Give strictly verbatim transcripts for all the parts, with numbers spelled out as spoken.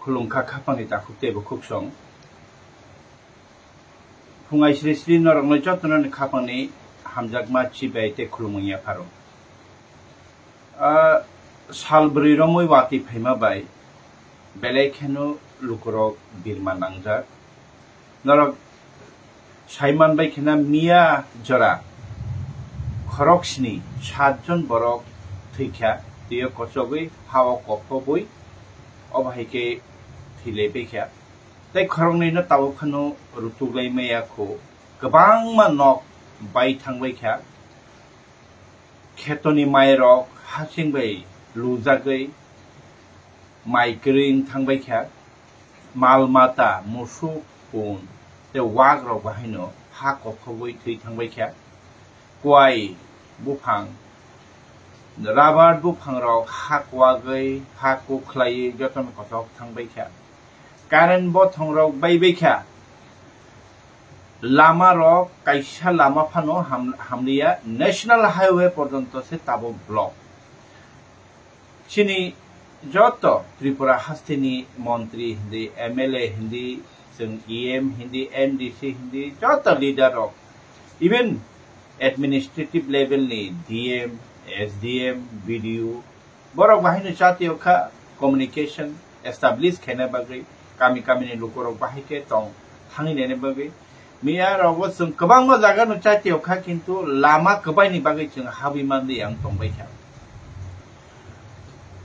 Khulumkha khapangni takhuk tei bukhuk song. Phungai sri sri norokno jotono ni khapangni hamjakma chibai tei khulumung yapharo. Ah, sal bwrwi romwi watwi phaima bai belai kheno lukurok birma nangjak. Norok saiman bai kheno miya jora khorok sni satjon borok thwikha, twiyo kochogwi hao kophobwi obo hai khe thwilai paikha. Tei khoroknwino tabuk phano rutuklai maya kho, kwbangma nok bai thangbai kha. Khetoni mairok hasing bai lujagwi mai kwrwi wng thangbai kha. Mal mata, musuk, pun tei wak rok bahaino ha kophogwi thwi thangbai kha. Kwai buphang, rubber buphang rok ha kwagwi, ha kuk khlaiwi jotono kochok thangbai kha. Current bothong rok baibai kha. Lama rok kaisa lama phano ham-, hamliya, national highway porjonto se tabuk block. Chini joto Tripura hasteni montri hindi, M L A hindi, chwng E M hindi, M D C hindi, joto leader rok, even administrative level ni D M, S D M, B D O, borok bahaino chatio kha communication establish khaina bagwi, kami kami ni lukurok bahai khe tong thangwi naina bagwi. Miya rogo chwng kwbangma jaga no chatio kha, kintu lama kwbai ni bagwi chwng habwi mandi ang tongbai kha.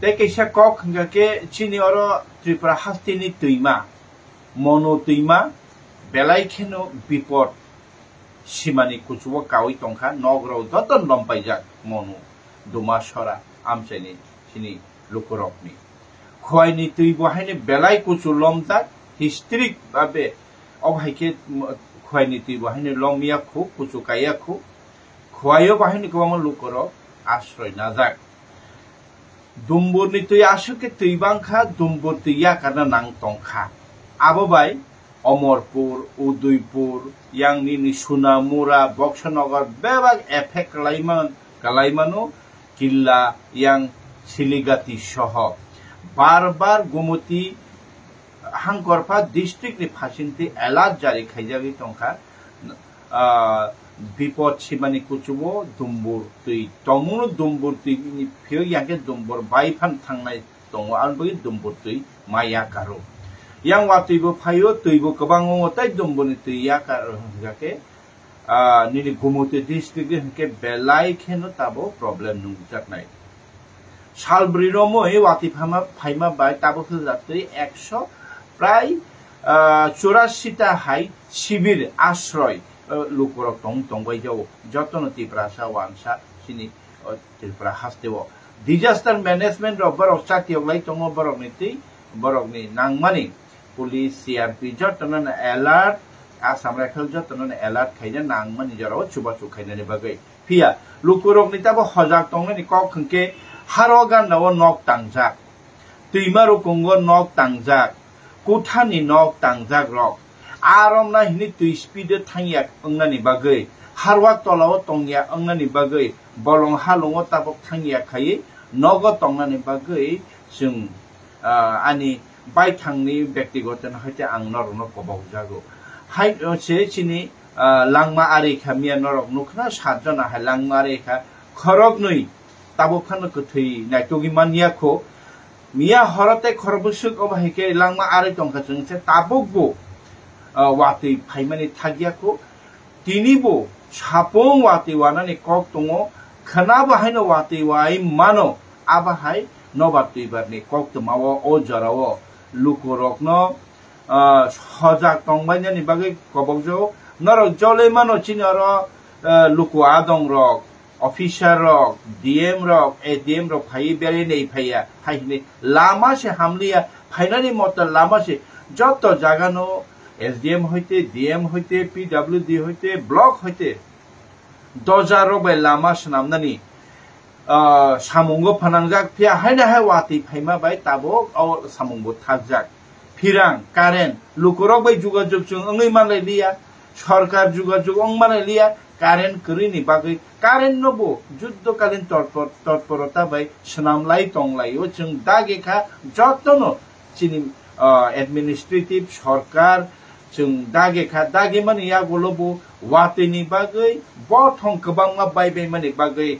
Tei kaisa kok hwnkha khe chini oro Tripura hasteni twima, Monu twima, belai kheno bipot simani kuchugo kaui tongkha, nok rok joto lompaijak Monu, Duma, Sora, amchaini chini lukurokni. Khwaini twi bo haino belai kuchu lomjak, history babe, obo hai khe, mm, Khwaini twi bo haino lomya khu, kuchu kaiya khu, Khwaio bo haino kwbangma lukurok asroi najak. Dumburni twi aswk khe twi bangkha, Dumbur twi yakarna nang tongkha. Abo bai Omorpur, Udaipur, yang nini Sonamura, Boksanagar bebak effect kwlaiman-, kwlaimano, Killa, yang Siligati soho. Bar bar Gumoti Hangkorpha district ni phasingtwi alert jari khaijagwi tongkha. Ah, bipot simani kuchugo Dumbur twi. Tongmungno Dumbur twi ni phiyok yang khe Dumbur bai phan thangnai tongo, ang bagwi Dumbur twi ma yakaro. Yang watwi bo phaio, twi bo kwbang wngo, tei Dumburni twi yakar hwnkha khe, ah, nini Gumoti district hwnkhe belai kheno tabo problem nungjaknai. Sal bwrwi romwi watwi phaima, phaima bai tabuk hwlwk twi ekso prai, ah, churasi ta hai sibir asroi, ah, lukurok tong, tongbai jao. Jotono Tiprasa wansa chini, oh, Tripura hasteo. Disaster management rok borok chatiyok lai tongo, borokni twi, borokni nangmani police, C R P jotono no alert, Assam Rifle jotono no alert khaina nangmani jorao chubachu khainani bagwi. Phiya lukurokni tabo hojak tongnani kok hwnkhe haro gandao nok tangjak, twima rukungo nok tangjak, kuthani nok tangjak rok. Aromna hini twi speed o thangya wngnani bagwi, harwak tolao tongya wngnani bagwi, bolong halongo tabok thangya khaiwi nogo tongnani bagwi chwng, ah, ani baithangni byaktigoto no hai khe ang norokno kobokjago. Hai, o, se chini, ah, langma ari kha miya norok nukha na, satjona hai langma ari kha, khoroknwi tabuk phano kwthwi naitugwi man ya kho. Miya horo tei khorok bwswk obo hai khe langma ari tongkha chwng se tabukbo, ah, watwi phaimani thakya kho. Tini bo sapung watwi wanani kok tongo, khwna bo haino watwi wai mano, abo hai nobar twibarni koktwmao o jorao lukurokno, ah, hojak tongbainani bagwi kobokjago. Norok joloi mano chini oro, ah, luku adongrok, officer rok, D M rok, S D M rok phaiwi belai nai phaiya, hai hwnwi lama se hamliya, phainani moto lama se joto jagano S D M hoite, D M hoite, P W D hoite, block hoite, doja rok bai lama swnamnani, ah, samungo phanangjak, phiya haino hai watwi phaima bai tabuk o samungbo thakjak. Phirang, current, lukurok bai jugajug chwng wngwi manlai liya, sorkar jugajug wng manlai liya, current kwrwini bagwi, current no bo juddokalin torpor-, torporota bai swnamlai tonglaio chwng dagi kha jotono chini, ah, administrative sorkar chwng dagi kha, dagi mani yagulo bo watwi ni bagwi bothong kwbangma bai bai mani bagwi,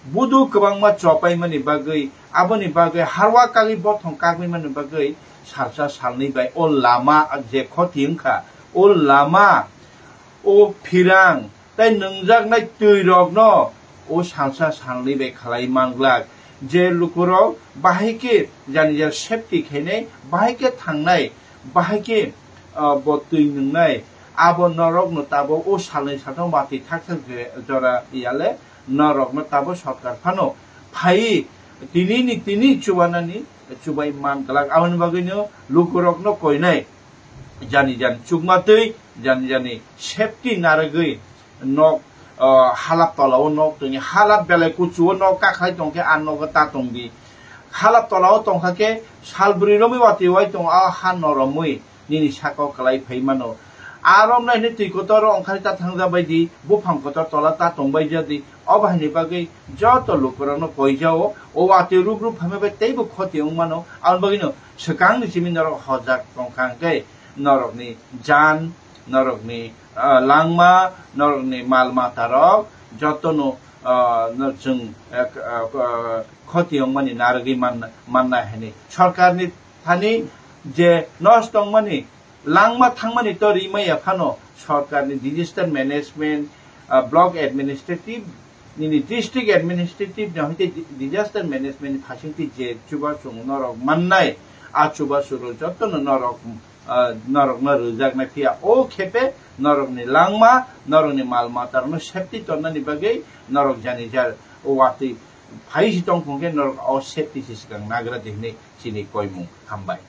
budu kwbangma chopai mani bagwi, aboni bagwi harwa kagwi bothong kagwi mani bagwi salsa salnwi bai o lama je khoti wngkha, o lama, o phirang tei nungjaknai twi rokno o salsa salnwi bai khalai manglak, je lukurok bahai khe jani ja safety khainai, bahai khe thangnai, bahai khe, ah, bo twi nungnai, abo norokno tabuk o salnwi sathang watwi thaksa je-, jora yale norokno tabuk sorkar phano phaiwi tini ni tini chubanani chubai man glak. Aboni bagwino lukurokno koinai jani jani chukma twi, jani jani safety narwgwi nok, ah, halap tola o nok tongni, halap belai kuchu o nok kakhai tongkhe a nogo ta tongdi. Halap tola o tongkha khe sal bwrwi romwi watwi wai tongo, a ha noromwi nini saka o kwlai phai mano. A romnai hwnwi twi kotor o ongkhai ta thangja bai di, buphang kotor tola ta tongbai ja di. Obo haini bagwi joto lukurokno koijao, o watwi rup rup phaima bai teibo khoti wng mano. Aboni bagwino swkangni simi norok hojak tongkha hwnkhe norokni jan, norokni, ah, langma, norokni mal matarok jotono, ah, no chwng, ah, ah, ah, khoti wngmani narwgwi man-, mannai hwnwi. Sorkarni thani je nosto wngmani langma thangmani to rimaya phano sorkarni disaster management, ah, block administrative, nini district administrative ni hoite di-, disaster management ni phasingtwi je chubachu norok mannai, a chubachu rok jotono norok, ah, norokno rwjaknai phiya. O khepe norokni langma, norokni mal matarokno safety tonnani bagwi norok jani jar o watwi phai si tong phung khe norok o safety se swkang nagra di hwnwi chini koimung. Hambai.